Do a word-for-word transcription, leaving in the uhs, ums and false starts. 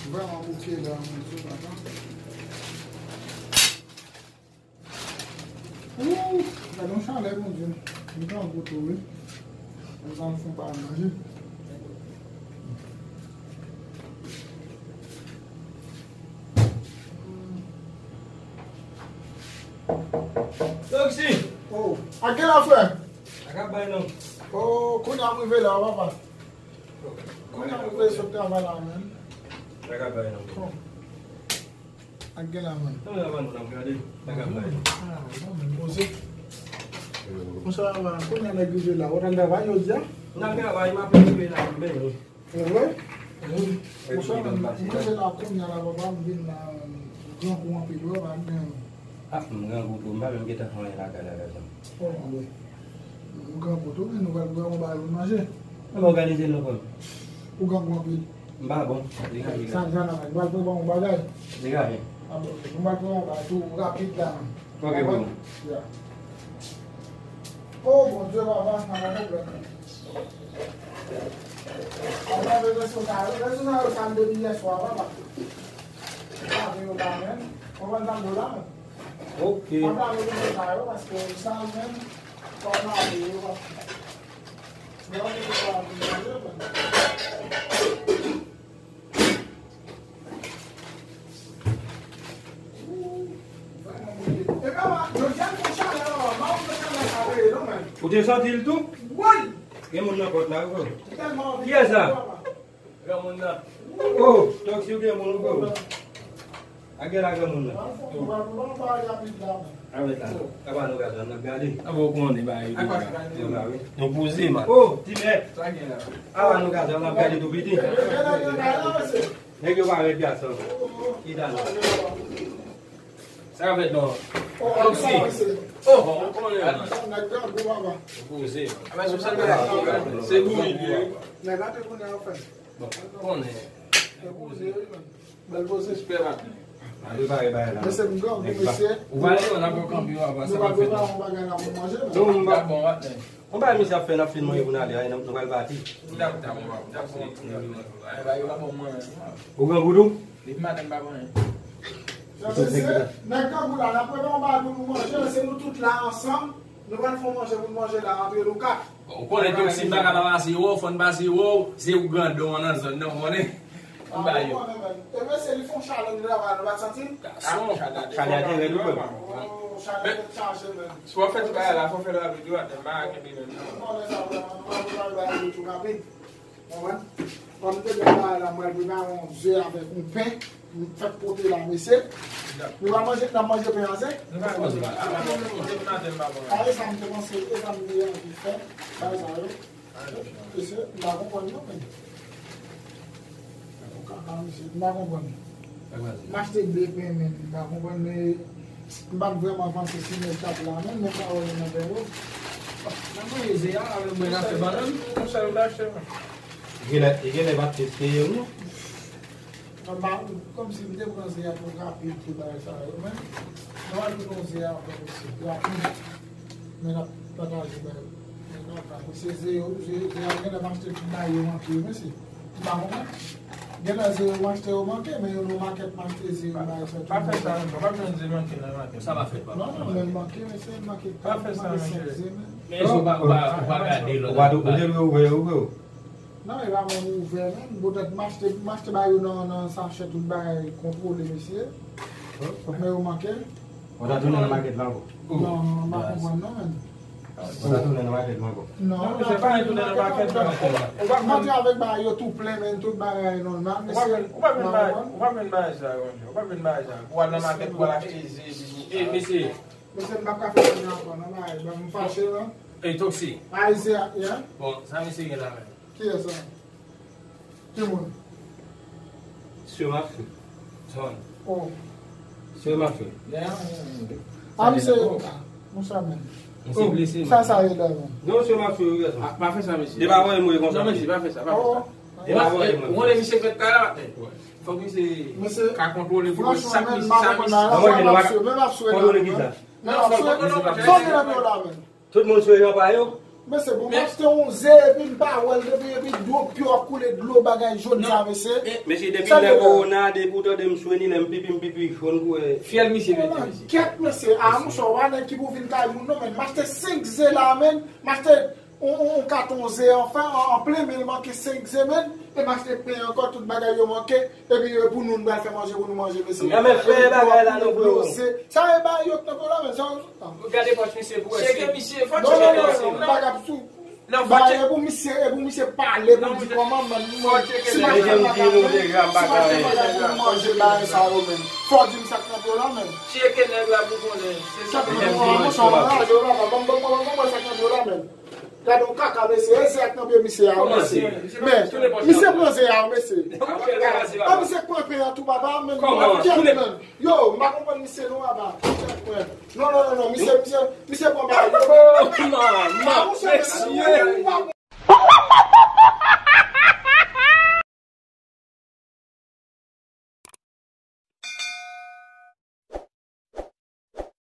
Vrèman bouke la, mwen, sou papa. Ooh, gade yon chalè, Bondye. M grangou tou, wi. Mwen pral fè yon bagay manje. Toksi! Oh, a gen la, frè? A ka bay non. Oh, kounye a m rive la, papa. Kounye a m rive sot travay la, menm. A ka bay non. Oh. Ak gen la, man. Nan men avan nou n ap gade. Bagay bay. Ah, non, men poze. Konsa la, kounye a nèg rive la. Ou t al travay jodi a? M t al travay, m ape rive la, m benyen. E vre? Wi. Konsa, men, m rive la kounye a la, papa, m vin la, m grangou anpil, wi, papa, m benyen. Ah, m grangou tou, m pa menm gentan fè anyen lakay la, gason. Oh, wi. M grangou tou, men nou pral bwè yon bagay pou manje. Ann òganize nou, frè m. Ou grangou anpil. M pa bon. Degaje. Sa, sa, nan, nou pral prepare yon bagay. Degaje. Ah, bon, nou pral prepare yon bagay tou rapid la. Ok, bon. Ya. Oh, Bondye, papa, sa pa pwoblèm. Papa, men reso sa yo, reso sa yo, sa m te di yè swa, papa. Lave yo la menm. Konprann sa m di w la menm. Ok. M ap lave reso sa yo, paske sa yo menm, fò w lave yo, paske. Ou te santi l tou? Woy! Gen moun nan pòt la, wi. Kiyès sa? Granmoun nan. Oh, Toksi, ou gen moun, ou gen moun. A gen la granmoun nan. Avèk la. Apa nou gade, n ap gade. Apa ou konnen bagay yo la. Nou poze, man. Oh, ti mèt. Sa gen la. Apa nou gade, n ap gade tou piti. Nèg yo pa ret gason. Ki dan. Sa ka fèt non. Toksi. Oh, bon, ou konnen, man. Nou poze, man. Apa sou sa se bouyi li ye. Nèg la te konnen anfen. Bon, konnen. Bèl poze, wi, man. Bèl poze. Respè, patnè. Al prepare bagay la. Mesye, m grangou, mesye. Ou pale, w ap kanpe, w ap sa. Nou pral prepare yon bagay la pou manje, non? Non, m pa bon, patnè. Yon bagay misye ap fè, n ap fin manje pou n ale, nou pral pati. M t ap, m t ap, m t ap, m t ap, bagay yo pa bon, mwen. Ou grangou tou? Depi maten, m pa bon. Mesye, nèg grangou la, n ap prepare yon bagay pou nou manje, mesye, nou tout la ansanm. Nou pral fè yon manje pou n manje la antre nou kat. Bon, ou konnen Toksi m pa ka pa pase wè w, fò n pase wè w, se ou grandon an nan zòn nan, ou konnen. Ou ba yo. E mesye, li fè yon chalè, li travay, nou pa t santi l? Gason, chalè a te rèd, wi, frè m. Oh, chalè tèt chaje, menm. Si w ap fè ti bagay la, fò w fè l rapid, wi, atè, m pa ka kenbe menm non. Ou konnen sa, vrèman, nou pral fè bagay yo tou rapid. Konprann? Kòm m te gen bagay la, m pral prepare yon ze avèk yon pen. M fèk pote la, mesye. Nou va manje, n ap manje pen an sèk? Nou va manje pen an sèk. A, e sa m te panse, e sa m te anvi fè. Bagay sa yo. Mesye, m pa konprann non, men. Ou kaka, mesye, m pa konprann. M achte de pen, men m pa konprann, men m pa t vrèman panse si nèg t ap la, men, men m pa wè yo nan pen yo. Nan manje ze a, avèk mwen, n ap fè bannann. Konsa yo t achte, men. Genlè, genlè m ap teste yo, non? Anba, kòmsi m te pran ze a pou rapid pou bagay sa yo, men. Nòmal pou pran ze a pou rapid. Men n ap pataje bagay. Men n ap pataje. Se ze yo, ze, ze a genlè m achte tout bagay yo manke yo, mesye. M pa konprann. Genlè ze yo m achte yo manke, men yo nan makèt m achte ze yo bagay sa yo. Pa fè sa non, pa jwenn ze manke nan makèt. Sa pa fèt, papa. Non, non, men manke, mesye, manke. Pa fè sa, mesye. Men èske ou pa, ou pa, ou pa gade lòt bagay? Ou pa, ou te dwe ouvè yo, ouvè yo. Non, e pa menm ouvè menm. Poutèt m achte, m achte ba yo nan, nan sachè tout bagay kontwole, mesye. Men yo manke. Ou ta tounen nan makèt la ankò? Non, non, non, m pa konprann non, menm. Ou ta tounen nan makèt la ankò? Non, non, misye pa tounen nan makèt la ankò. M antre avèk bagay yo tou plen, men tout bagay nòmal, mesye. Ou pa vin bay, ou pa vin bay sa yo, ou pa vin bay sa. Ou al nan makèt, ou al achte ze, epi, e, mesye. Mesye, m pa ka fè sa ankò, non, bagay, ban m fache, non. Ey, Toksi. Ayisyen, yeah. Bon, sa misye gen la menm? Kiyès sa? Ki moun? Sè Mafyo. John. Oh. Sè Mafyo. A, misye, oh, monchè, men. Misye blese, sa, sa ye la, men. Non, Sè Mafyo, wi, gason. Pa fè sa, mesye. Li pa voye mwen konsa. Non, mesye, pa fè sa, pa fè sa. Li pa voye mwen. Ou konnen misye fèt kay la, men. Fòk misye ka kontwole pou sa, sa, sa, misye. Kontwole ki sa? Men ap swe, sa w gen nan men w la, men? Tout moun swe jan pa yo? Mesye, bon, m achte yon ze, epi m pa wè l, depi, epi dlo, pye w ap koule dlo, bagay jòn sa, mesye. Mesye, depi lè kowona, depi w tande m swe ni lè m pipi, m pipi jòn kou. Fyèl misye mete, mesye. Kèt, mesye, a, monchè, w a nèg ki pou vin kay moun, non, men m achte senk ze la, men, m achte yon, yon, yon katon ze, anfen, an, an plen, men l manke senk ze, men, e m achte pen ankò, tout bagay yo manke. Epi, e, pou nou, nou pral fè manje, pou nou manje, mesye. Enben, fè bagay la, nou, frero. Sa e ba yo k nan pwoblèm, sa. Gade pòch misye pou wè. Cheke misye, fò cheke misye. Non, non, non, non, bagay sou. Non, fò cheke. E pou misye, e pou misye pale, pou di kòman, man, si m ap fè bagay, si m ap fè bagay pou manje bagay sa yo, men. Fò di m sa k nan pwoblèm, men. Cheke nèg la pou konnen. Se sa. Sa k nan pwoblèm, men. Ban m, ban m, ban m, ban m, ban m, sa k nan pwoblèm, men. Gade yon kaka, mesye. E ze ak nan pye misye a, mesye. Men, misye pran ze a, mesye. A, misye pran pen an tou, papa, men. Yo, m pa konprann misye non, papa. Non, non, non, non, misye, misye, misye pran bagay. Mama, mesye.